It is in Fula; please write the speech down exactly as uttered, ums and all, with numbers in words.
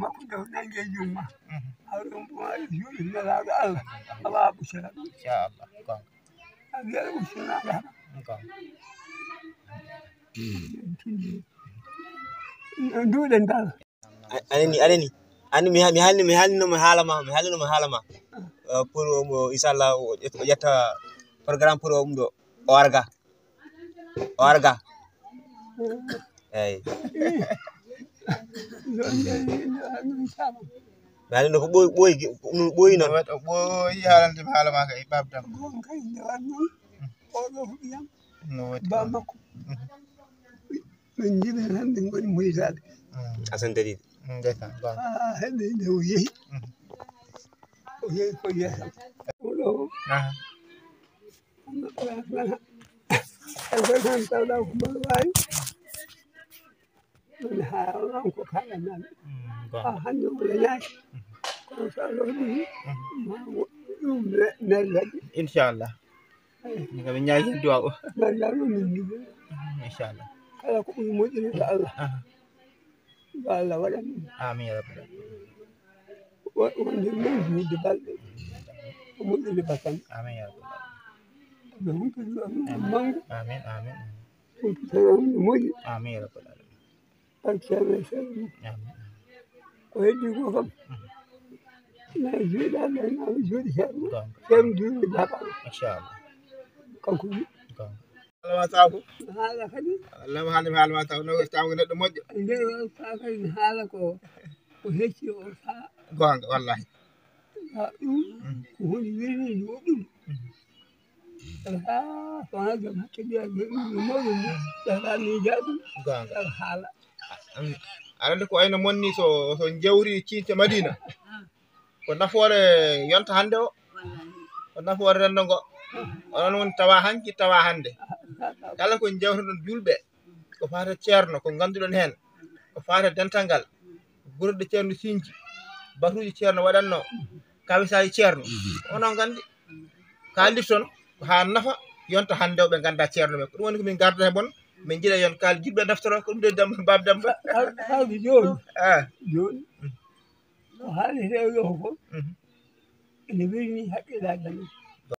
Makko daw nange jumma. Awɗon buma juuɗe nelaɗo Allah. Awa busara. Inchallah. Gonga. Abiya busara. Gonga. Nduɗen dal. Anani anani ani mi mi halni mi halni mo hala ma mi halni mo hala ma. Pour mo inshallah o ƴetta programme pour o ɗum ɗo o arga. O arga. Eyyi. Mi haali no ko ɓooyi ɓooyi ɗum ɓooyi noon. Waɗi o ɓooyi haalande mi haala ma kay babdam. Gon kay nde waɗ noon oɗo huɗiyam. No waɗi ba makko. Min jiɓi tan min ngoni moytaade. Asan dalil. Ndeka gon. Haa heɓi nde o yehi. O yehi ko yeesam. Oɗo. Aha. Ɗum ɗon tawɗa ko mboɗo waawi. Ɗum haa on ko kaɗanami. Haa hannde o leñaaki. Kono so Allah waɗi ma ɗum mel waɗi. Inchallah. Min kam min ñaagi duwa o. Mel waɗi min njiɗi. Inchallah. Kala ko ɓuri moƴƴude ko Allah. Yo Allah waɗan ɗum. Amin ya rabbal alamin. Wonde min juutde balɗe. Ko moƴƴude bakkan. Amin ya rabbal alamin. Ɓe humpito ɗum manngu. Amin amin. Humpito ɗum no moƴƴi. Amin ya rabbal alamin. Barke Allah e sella mum. Amin. Ko heddi ko kam. Na juuɗe Allah na juuɗe ceerno. Gonga. Ceerno juuɗe jaɓa. Inchallah. Kanko wi. Gonga. Haala ma taw ko. Haala kadi. Allah ma haala ma taw no taw ko neɗɗo moƴƴo. Nde o taw kadi haala ko ko hecci o sa. Gonga wallahi. Ɗum ko woni weli no ɗum. Alaa so wonaa joom hakke mbiya no mawɗo ni. Alaa miijaaɗum. Gonga. Alaa haala. Aɗa anndi ko ayno monni so so jawri ciñce Madina. Ko nafoore yonta hannde o. Ko nafoore renndo ngo. Onon woni tawa hanki tawa hannde. Kala ko jawriɗon julɓe ko faati e ceerno ko ngannduɗon heen ko faati e dental ngal. Gurɗe ceerno sinji batuuji ceerno waɗatno kawisaaji ceerno. Onon nganndi kaaldirton ko haa nafa yonta hannde o ɓe ngannda ceerno ɓe ko ɗum woni ko min ngarda he mon. Min njiɗa yon kaal julɓe naftoro ko ɗum de dam bab dam. Hawde jooni. Ah. Jooni ko haalete o yoho ko ene weli haqqillaaji amen.